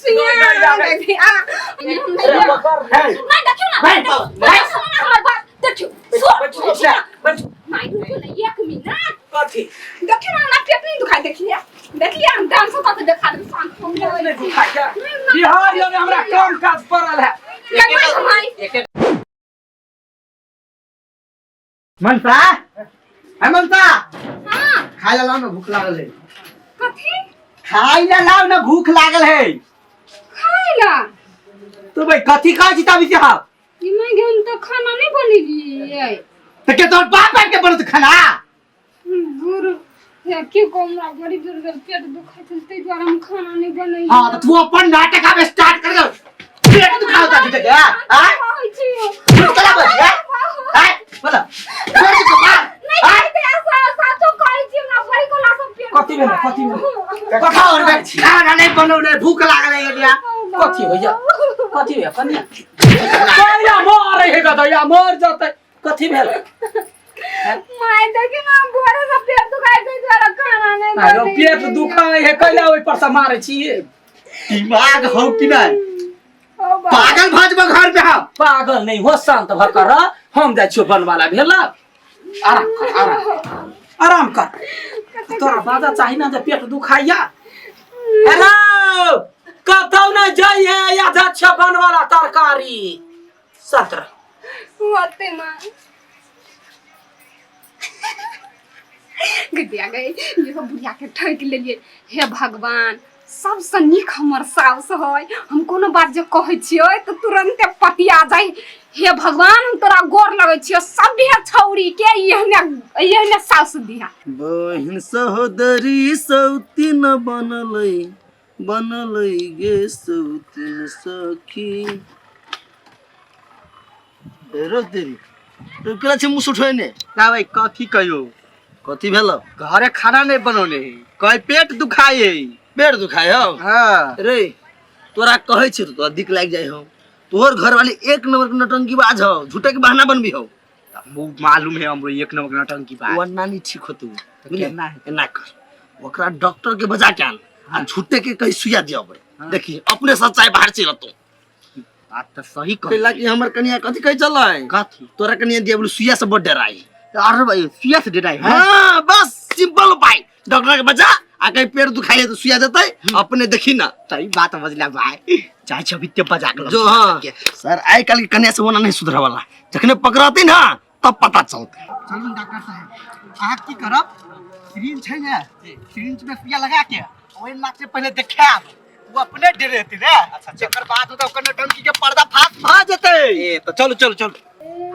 सुइया देखी आ रे पकड़ है नहीं देखियो ना भाई, देखियो भाई। सुनो ना हमर बात देखियो बैठो सुन बैठो माय रुको ना एक मिनट कथी देखियो ना हमरा पेट नहीं दुखाई देखिए देखिए हम डांस कऽ के देखा देब शांत हो पेट नहीं दुखाइ के बिहार में हमरा काम काज पड़ल है गेलै मनसा है मनसा हां खाय ला लाओ ना भूख लागल है कथी खाय ला लाओ ना भूख लागल है खाइला तो भाई कथी खाय छी तब से हम ई मैं हम तो खाना नहीं बनेलियै तो के तोर बाप आके बनत खाना गुरु या की कहूँ हमरा बड़ी जोर जोर पेट दुखाइ छल ताहि दुआरे हम खाना नहीं बनैलियै हां तो तू अपन नाटक आब स्टार्ट कर दे पेट दुखावता झूठे के हां खाइ छी झूठ कला बस हां बोला पेट दुखा नहीं खाइते साचो कहै छी हमरा बड़ी कोला सब पेट कथी भेलै, कथी भेलै? कथा और बे खाना नहीं बनौले भूख लागल है या कथी होइया कथी होइया कनिया कनिया मरे हे गदैया मर जतै कथी भेल माय देखी ना भोरे से पेट दुखाइ ताहि दुआरे खाना नहीं आरो बनेलियै। पेट दुखाइ हे कैला ओइ पर से मारै छियै दिमाग हो कि नहीं ओ बाप। पागल भऽ जेबो घर पे हम पागल नहीं हो शांत भऽ कर रह। हम जाइ छियौ बनवाला भेल आराम कर आराम आराम कर तोरा बाजा चाही ना जे पेट दुखाइया हेलो कतौ न जाइए या जा छियौ बनवाला तरकारी शांत रह होते माँ गदिया गई ये सब बुढ़िया के ठकि लेलिए हे भगवान सबसँ नीक हमर साउस है हम कोनो बात जे कहै छियै तऽ तुरन्ते पतिया जाइ हे भगवान हम तोरा गोर लगै छियौ सभे छौरी के एहने एहने साउस दिहा बहिन सहोदरी सौतीन बनलै बनलै गे सौतीन सखी रो तेरी तो केना छै मुँह उठेने ना भाई कथी कहियो कथी भेल घरे खाना नहीं बनौने है कहे पेट दुखाई है पेट दुखाय हौ हाँ रे तोरा कहै छी तो तोरा दिक लागि जाइ हौ तोहर घरवाली एक नंबर के नौटंकी बाज हौ झूठे के बहाना बनबी हौ वो मालूम है हमरो एक नंबर के नौटंकी बाज वो नानी ठीक होतौ तो केना हेतै? एना कर ओकरा डॉक्टर के बजा के आन आ झूठे के कहीं सुइया दियाबै देखी अपने सच्चाई बाहर चलि अतौ बात तो सही कह कैला कि हमर कनिया कथी कहै छलै कथी तोरा कनिया दिया बोले सुइया से बड़ डराई अरे भाई सुइया से डराई है हाँ बस सिंपल उपाय डॉक्टर के बजा आ कहीं पेट दुखाई तो सुइया देतै अपने देखी ना सही बात बजला भाई चाहे छबी ते बजा के जो हाँ सर I काल्हि के कन्या से होना नहीं सुधरे वाला जखने पकड़ती ना तब पता चलते चलू डॉक्टर साहब अहाँ की करब सिरिंज छै ने सिरिंज में सुइया लगा के ओहि नाक से पहले देखायब वो अपने डरेती ने अच्छा एकर बाद होता ओकर नौटंकी के पर्दा फाश भऽ जेतै ए तो चलू चलू चलू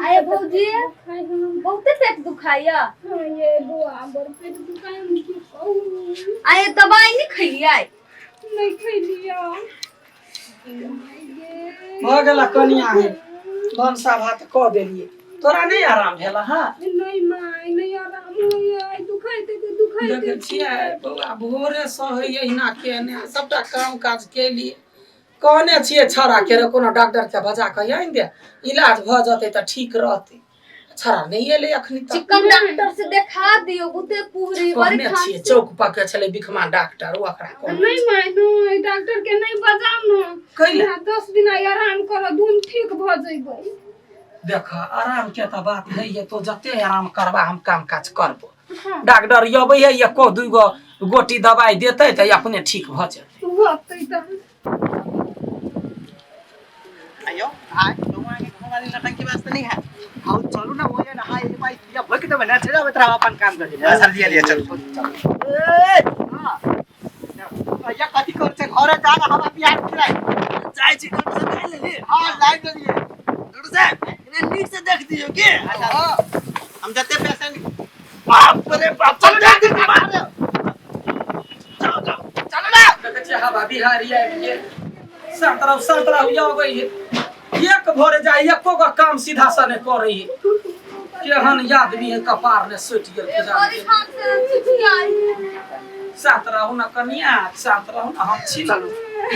आये भौजी बहुते पेट दुखाइया हाँ ये बुआ बड़ पेट दुखाइ हम की कहू आये दवाई नहीं खैलियै नहीं खैलिया भऽ गेला कनिया हे भनसा भात कऽ देलियै तोरा नहि आराम भेल हँ नहीं माय नहीं आराम होइया दुखाइते तऽ दुखाइते देखै छियै बौआ भोरे सँ होइए एहिना केने सबटा काम काज केलियै कहने छियै छौड़ा के रे कोनो डॉक्टर के बजा कऽ आनि दे इलाज भऽ जेतै तऽ ठीक रहतै छौड़ा नहि एलै अखनी तक चिकन डॉक्टर से देखा दियो बहुते कुहरी बड़ी कहने छियै खांसी चौक पर के छलै बिखमा डॉक्टर ओकरा कहने नहीं माय नहीं डॉक्टर के नहीं बजाउ न कैला? 10 दिन आराम करऽ धूम ठीक भऽ जइबै देख आराम के तऽ बात नहीं है तो जते आराम करबा हम काम काज करबो डॉक्टर अबै है एको दूगो गोटी दवाई देते तऽ अपने ठीक भऽ जेतै होतै तऽ आयो भाई तुम आगे घूम वाली नौटंकी वास्ते नहीं है आओ चलो ना वो ये नहा ये भाई या भक दे बना छे अब तोरा अपन काम कर दे सर लिया लिया चलू ए हां या कथी कर छे घरे जा ना हम बिहार खिलाए जाइ छी डॉक्टर साहब लाइन लेली हां लाइन देलिए डॉक्टर साहब एना नीक से देख दियौ के हां हम जते पेशेंट बाप रे बाप चल जा जाओ जाओ चलो ना देखै छियै हवा बिहारी आबि गेल शांत रहू शांत रहू अबै है एक भोरे जाय एको गो काम सीधा से नहि करै है केहन आदमी है कपार ने सुति गेल ए बड़ी खांसी चिचियाई साथ रहू ना कनिया साथ रहू ना हम छी ना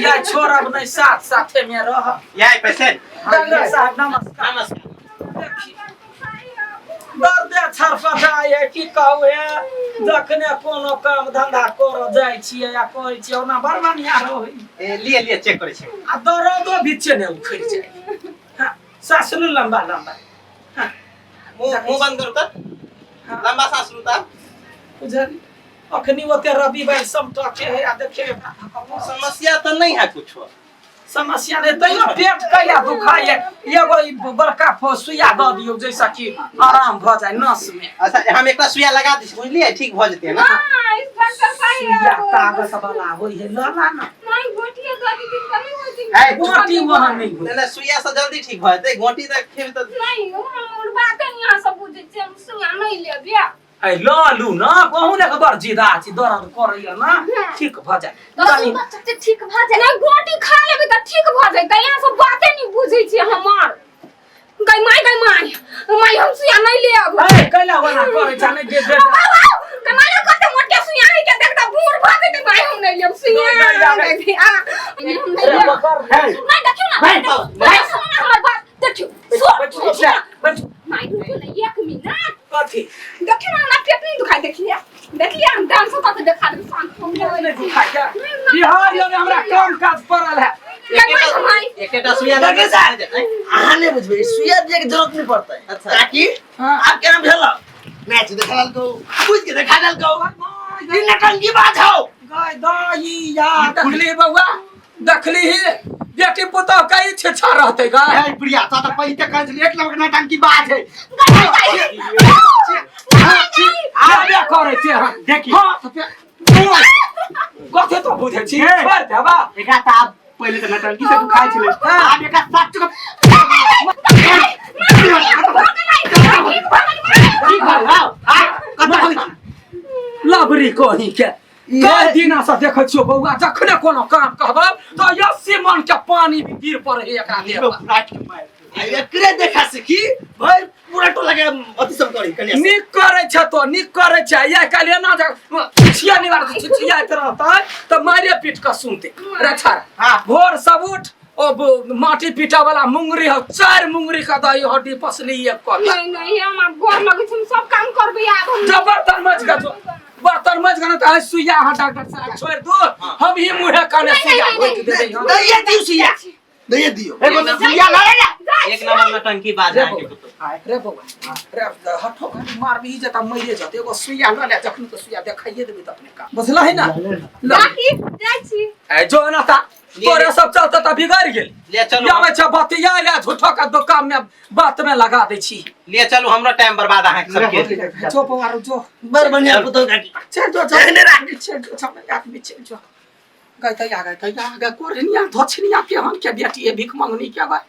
या छोड़ब नहीं साथ साथे में रह यही पेशेंट डॉक्टर साहब नमस्कार नमस्कार देखी दर्दे छरपटाइ है की कहू हे जखने कोनो काम धंधा कर जाइ छियै आ कहै छियै ओना बड़ बढ़िआँ रहै। ए, लिए लिए चेक करै छी। आ दर्दो बीचे ने उखड़ि जाइ। हाँ, साँस लू लम्बा लम्बा। हाँ। मुंह मुंह बंद करू तऽ। हाँ। लंबा सांस लू तऽ। बुझल अखनी ओते रवि भाई समटके है आ देखिए समस्या तऽ नहीं है कुछो। समस्या नहीं तैयो पेट कैला दुखाइ है। एगो ई बड़का सुइया दऽ दियौ जैसा कि आराम भऽ जाय नस में। अच्छा हम एकटा सुइया लगा दै छी बुझलियै, ठीक भऽ जेतै ना? हाँ, इस डॉक्टर सुइया साहब ताकत वाला होइ है लला ना। नहीं गोटिया दऽ दी तऽ नहीं होती। ए, गोटी वहाँ नहीं होइ। नहीं नहीं सुइया से जल्दी ठीक भऽ जेतै, गोटी तऽ खेबै तऽ नहीं हम बात नहीं यहाँ सब बुझै छियै, हम सुइया नहीं लेबै। ऐ लऽ लू ना, कहूँ ने बड़ जिदा छी, दर्द करैया ना, ठीक भऽ जाय। दर्द बच्चा ठीक भऽ जाय। नहीं गोटी खा लेबै तऽ ठीक भऽ जेतै, यहाँ सब बाते नहीं बुझै छियै हमर। गई माय गई माय माय हम सुइया नहीं लेब। ऐ कैला वाला करै छै नहीं दे दे। गई माय कते मोटे सुइया है के देखता बूढ़ भऽ जेतै माय, हम नहीं लेब सुइया। नहीं, नहीं, नहीं लेब। नहीं देखियौ ना, सुनू ना हमर बात, देखियौ बैठू। माय रुकू ना एक मिनट। कथी देखियौ ना हमरा पेट नहीं दुखाइ, देखिए देखिए हम डांस कऽ के देखा देब शांत हो गेलै। नहीं दुखाइ के बिहार में हमरा काम काज पड़ल है। एकेटा सुइया लगा डॉक्टर साहब अहाँ नहीं बुझबै, सुइया दिए के जरूरत नहीं पड़तै। अच्छा। ताकि आप केना भेल मैच देखा देलकौ, बुझ के देखा देलकौ, ई नटंकी बात हौ। गाय दाई या देखली बौआ, देखली ही बेटी पुतोह कई छेछा रहतै गाय। ए प्रिया ता त पहिले कहै छली एक नंबर के नौटंकी बाज है। आबे करै छै हम। देखी। हाँ, तऽ कथी तो बुझै छी, हे। छोड़ि देबा। एकरा त आब पहिले त नौटंकी से दुखाइ छलै, आब एकरा सात चुका की भेल हौ? आ कतऽ भगै छी? लबरी कही के कई दिना से देखै छियौ बौआ, जखने कोनो काम कहबै तऽ 80 मन के पानी भी गिर पड़ै है एकरा देह पर। राति के मारि। आ एकरे देखा सीखी भाई पूरा टोला के अथी सब करी कन्या। नीक करै छै तो नीक करै छै, आइ काल्हि एना जे छिछिया निवार छिछियाइत रहतै तऽ मारे पीट कऽ सुनतै। रे छाड़, हाँ। भोर सब उठ ओ माटी पीटा वाला मुंगरी हो, 4 मुंगरी का दही हड्डी पसली एक कऽ। नहीं नहीं हम आब गोर लगै छी, हम सब काम करबै आब हम। जब बर्तन मज के जो बर्तन मज के तऽ सुइया अहाँ डॉक्टर साहब छोड़ि दू, हम ही मुँहे कने सुइया घोटि देबै हम। दैये दियौ सुइया, दैये दियौ। एगो सुइया लगा जा। एक नंबर नौटंकी बाज रे अहाँके बौआ, पुतोह। रे बौआ, रे हठो घड़ी मारबी जे तऽ मरिए जतै। एगो सुइया लऽ ले, जखन तऽ सुइया देखाइए देबै तऽ अपने काम बुझलही ना। लऽ। काकी जाइ छी। ए जो ना ता तोरे सब चलते तऽ बिगड़ि गेल। ले चलू, आबै छै बतिया ले झूठो के दुकान में बात में लगा दै छी। ले चलू, हमरा टाइम बर्बाद अहाँके सबके। जो बौआ रो जो। बड़ बढ़िया पुतोह काकी। चल जो जो एहने राख। चल जो चल आदमी चल जो। गई तैया गई तैया गई कोरनिया धोछनिया के हम के बेटी है भीख मंगनी के गई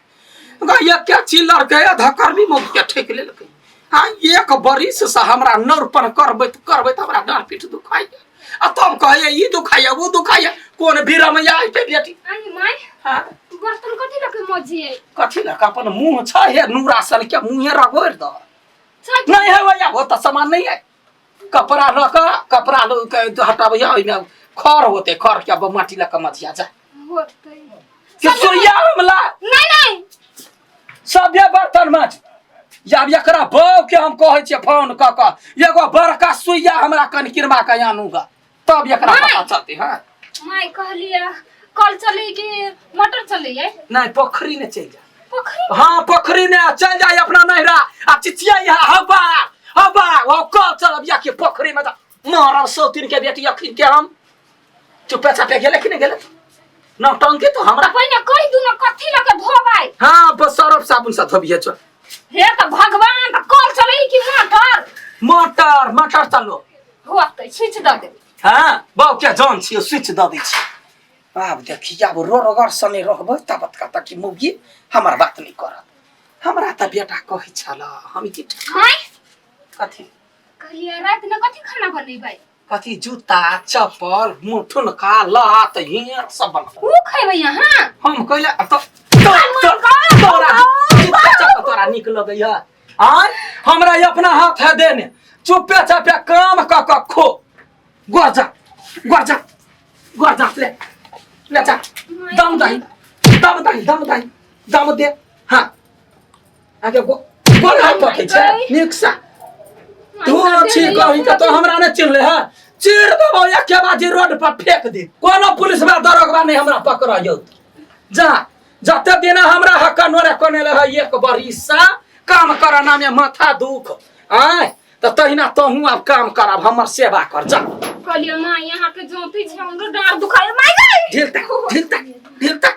गई एक के चिल्लर के धकरनी मौत के ठेक लेलकै। हाँ एक बरिस से हमरा नौरपन करबैत करबैत हमरा डाँड़ पीठ दुखाइया, आ तब कहैया ई दुखाइया ओ दुखाइया, कोन बिरमैया के बेटी। आई my हाँ बर्तन कथी लके मजिए? कथी लक अपन मुंह छ हे नूरा सन के मुंहे रगोड़ दह। छै नहीं है भैया वो तो सामान नहीं है। कपड़ा लऽ कऽ कपड़ा लऽ के हटाबैया, ओहिमे खर होते, खर के अब माटी लऽ कऽ मझिया जा होतै कि सुइया हमला। नहीं नहीं सभ्य बर्तन मज आब एकरा बौ के हम कहै छियै फोन कऽ कऽ एगो बड़का सुइया हमरा कनकिरमा के आनू गा, तब एकरा पता चलतै। हाँ my कहलिए कल चले कि मोटर चले है? नहीं पोखरी ने चलि जा। पोखरी? हाँ पोखरी ने चलि जाय अपना नैहरा आ चिचिया हवा हवा ओ कल चलब या कि पोखरी में जा मारब सौतीन के बेटी अखन के हम चुपे चापे गेले कि नहीं गेले नौटंकी तो हमरा पहिने कहि दू ना कथी लके धोबै। हाँ बस सरफ साबुन से धोबिहे चल। हे तऽ भगवान तऽ कल चले कि मोटर? मोटर मोटर चलो होतै स्विच दऽ देबै। हाँ बाउ के जान छियो स्विच दऽ दै छी। आब देखी आब रोरगर सने रहबै तब तक कि मौगी हमर बात नहीं करत। हमरा तऽ बेटा कहै छल हम की my कथी कहलिए राति में कथी खाना बनेबै? कथी जूता चप्पल मुँह ठुनका लात हियर सब बनबै। उ खैबै अहाँ? हम कहले तो तोरा जूता चप्पल तोरा नीक लगैया? आय हमरा अपना हाथ है देने, चुपे चापे काम क क खो। गोर जा गोर जा गोर जा ले ले जा दम दही दम दही दम दही दम दे। हाँ आगे गो गोर हाथ पकै छै नीक से। तू छी कहीं के तो हमरा ने चिन्हले है। चीर देबो एके बाजी रोड पर फेंक दे, कोनो पुलिस बा दरोगा नहीं हमरा पकड़ो। जा जते दिन हमरा हक नोरे कोने ले है एक बरिसा काम करना में माथा दुख आय, त तहिना तहूँ आब काम करब, हमर सेवा कर जा। कहलियै माँ, यहाँ के जोती छै, हमरो डाँड़ दुखाय माय गई। ढिलता ढिलता ढिलता।